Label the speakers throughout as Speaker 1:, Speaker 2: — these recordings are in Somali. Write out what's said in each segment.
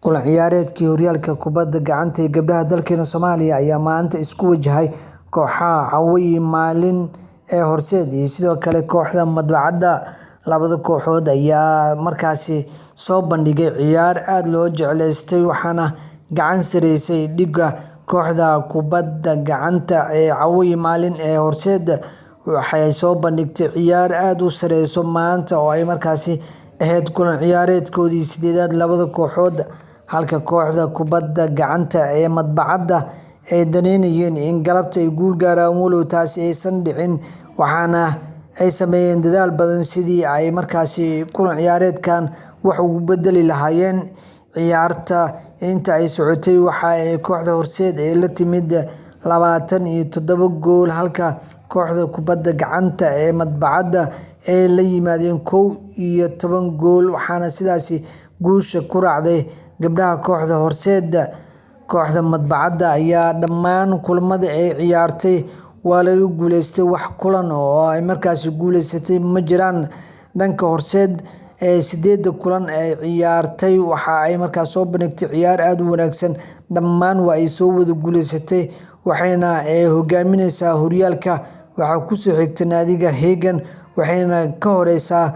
Speaker 1: Kulan ciyaareedkii horyaalka kubadda gacanta ee gabdhaha dalkeena Soomaaliya ayaa maanta isku wajahay kooxaha Cawo Maalin ee Horseed iyo sidoo kale kooxda Madbacadda. Labada kooxood ayaa markaasi soo bandhigay ciyaar aad loo jeclaystay, waxaana gacan sareysay dhiga kooxda kubadda gacanta ee Cawo Maalin ee Horseed. Waxay soo bandhigtay ciyaar aad u sareyso maanta oo ay markaasi ahayd kulan ciyaareedkoodii sideedaad labada kooxood, halka kooxda kubadda gacanta ee Madbacadda ay daneynayeen in galabta ay guul gaaraan, walow taasi aysan dhicin. Waxaana ay sameeyeen dadaal badan sidii ay markaasi kulan ciyaareedkan wax ugu bedeli lahaayeen. Ciyaarta inta ay socotay waxa ay kooxda Horseed ay la timid 27 gool, halka kooxda kubadda gacanta ee Madbacadda ay la yimaadeen 11 gool, waxaana sidaasi guusha ku raacday gabdhaha kooxda Horseed. Kooxda Madbacadda ayaa dhammaan kulamada ay ciyaartay waa laga guuleystay, wax kulan oo ay markaasi guuleysatay ma jiraan. Dhanka Horseed ee sideedda kulan ay ciyaartay waxa ay markaas soo bandhigtay ciyaar aad u wanaagsan, dhammaan waa ay soo wada guuleysatay, waxayna hogaamineysaa horyaalka. Waxaa kusoo xigta naadiga Hegan, waxayna ka horeysaa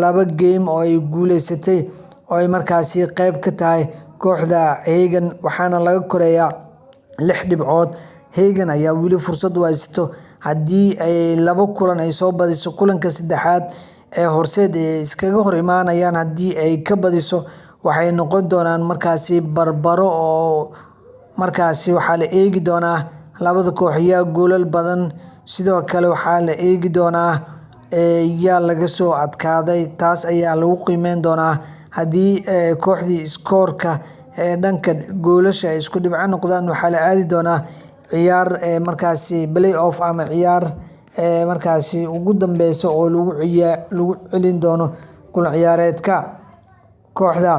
Speaker 1: laba game oo ay guuleysatay oo ay markaasi qeyb ka tahay kooxda Hegan, waxaana laga koreeyaa 6 dhibcood. Hegan ayaa weli fursad u haysato haddii ay laba kulan ay soo badiso, kulanka saddexaad ee Horseed ay iskaga hor imaanayaan haddii ay ka badiso waxay noqon doonaan markaasi barbaro, oo markaasi waxaa la eegi doonaa labada koox yaa goolal badan. Sidoo kale waxaa la eegi doonaa yaa laga soo adkaaday, taas ayaa lagu qiimeyn doonaa. Haddii kooxdii iskoorka ee dhanka goolasha ay isku dhibco noqdaan, waxaa la aadi doonaa ciyaar markaasi play off ama ciyaar markaasi ugu dambeysa oo lagu celin doono kulan ciyaareedka. Kooxda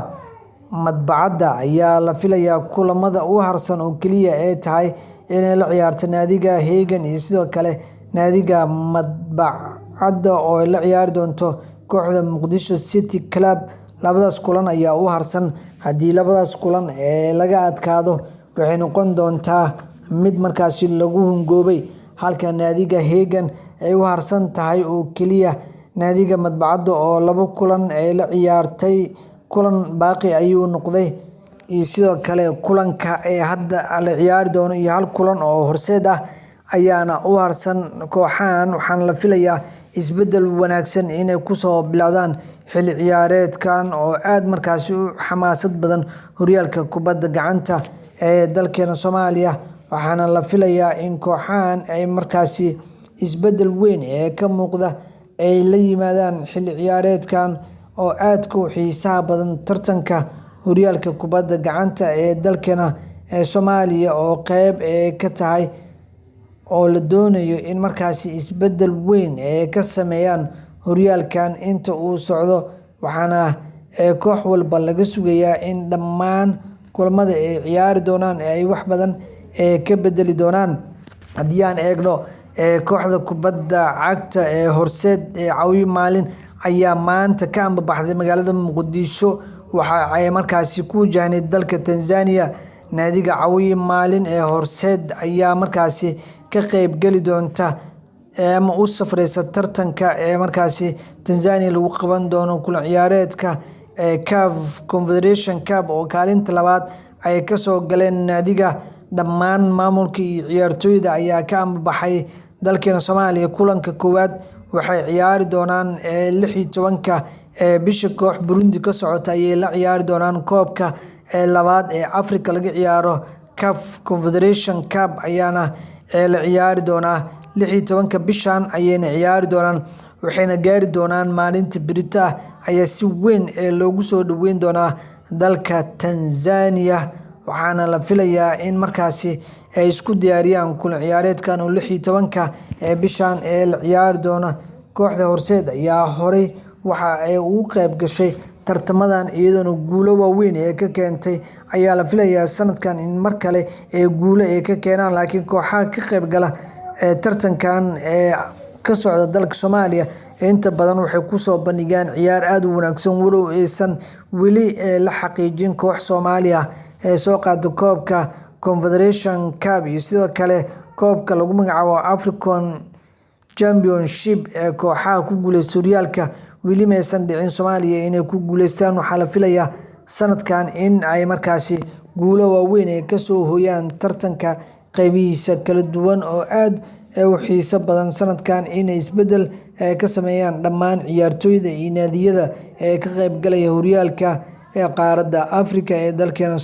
Speaker 1: Madbacadda ayaa la filayaa kulamada u harsan oo kaliya ay tahay inay la ciyaarto naadiga Hegan iyo sidoo kale naadiga Madbacadda oo ay la ciyaari doonto kooxda Muqdisho City Club. Labadaas kulan ayaa u harsan. Haddii labadaas kulan ee laga adkaado, waxay noqon doontaa mid markaasi lagu hungoobay, halka naadiga Hegan ay u harsan tahay oo kaliya naadiga Madbacadda oo laba kulan ay la ciyaartay, kulan baaqi ayuu noqday, iyo sidoo kale kulanka ee hadda la ciyaari doono iyo hal kulan oo Horseed ah ayaana u harsan kooxahan. Waxaana la filayaa isbedel wanaagsan inay kusoo bilowdaan xilli ciyaareedkan oo aad markaasi u xamaasad badan horyaalka kubadda gacanta ee dalkeena Soomaaliya. Waxaana la filayaa in kooxahan ay markaasi isbedel weyn ee ka muuqda ay la yimaadaan xilli ciyaareedkan oo aadka u xiisaha badan tartanka horyaalka kubadda gacanta ee dalkeena ee Soomaaliya, oo qeyb ee ka tahay oo la doonayo in markaasi isbedel weyn ay ka sameeyaan horyaalkan inta uu socdo. Waxaana koox walba laga sugayaa in dhammaan kulamada ay ciyaari doonaan ay wax badan ka bedeli doonaan. Haddii aan eegno kooxda kubadda cagta ee Horseed ee Cawo Maalin ayaa maanta ka ambabaxday magaalada Muqdisho, waxa ay markaasi ku wajahneyd dalka Tanzania. Naadiga Cawo Maalin ee Horseed ayaa markaasi ka qeyb geli doonta ama u safreysa tartanka ee markaasi Tanzania lagu qaban doono kulan ciyaareedka ee CAF Confederation Cup oo kaalinta labaad ay kasoo galeen naadiga. Dhammaan maamulka iyo ciyaartooyda ayaa ka ambabaxay dalkeena Soomaaliya. Kulanka koowaad waxay ciyaari doonaan 16-ka ee bisha, koox Burundi ka socota ayay la ciyaari doonaan. Koobka ee labaad ee Afrika laga ciyaaro CAF Confederation Cup ayaana la ciyaari doonaa 16-ka bishan ayayna ciyaari doonaan, waxayna gaari doonaan maalinta berito ah ayaa si weyn ee loogu soo dhaweyn doonaa dalka Tanzania. Waxaana la filayaa in markaasi ay isku diyaariyaan kulan ciyaareedkan oo 16-ka ee bishan ee la ciyaari doona. Kooxda Horseed ayaa horey waxa ay ugu qeyb gashay tartamadan, iyadoona guulo waaweyn ee ka keentay ayaa la filayaa sanadkan in mar kale ee guulo ay ka keenaan. Laakiin kooxaha ka qeyb gala ee tartankan ee ka socda dalka Soomaaliya Inta badan waxay kusoo bandhigaan ciyaar aad u wanaagsan, walow aysan weli la xaqiijin koox Soomaali ah ee soo qaada koobka Confederation Cup iyo sidoo kale koobka lagu magacaabo African Championship ee kooxaha ku guuleysta horyaalka. Weli maysan dhicin Soomaaliya inay ku guuleystaan. Waxaa la filayaa sanadkan in ay markaasi guulo waaweyn ay kasoo hooyaan tartanka qeybihiisa kala duwan oo aad u xiiso badan sanadkan, inay isbedel ka sameeyaan dhammaan ciyaartoyda iyo naadiyada ee ka qeybgalaya horyaalka ee qaaradda Afrika ee dalkeena.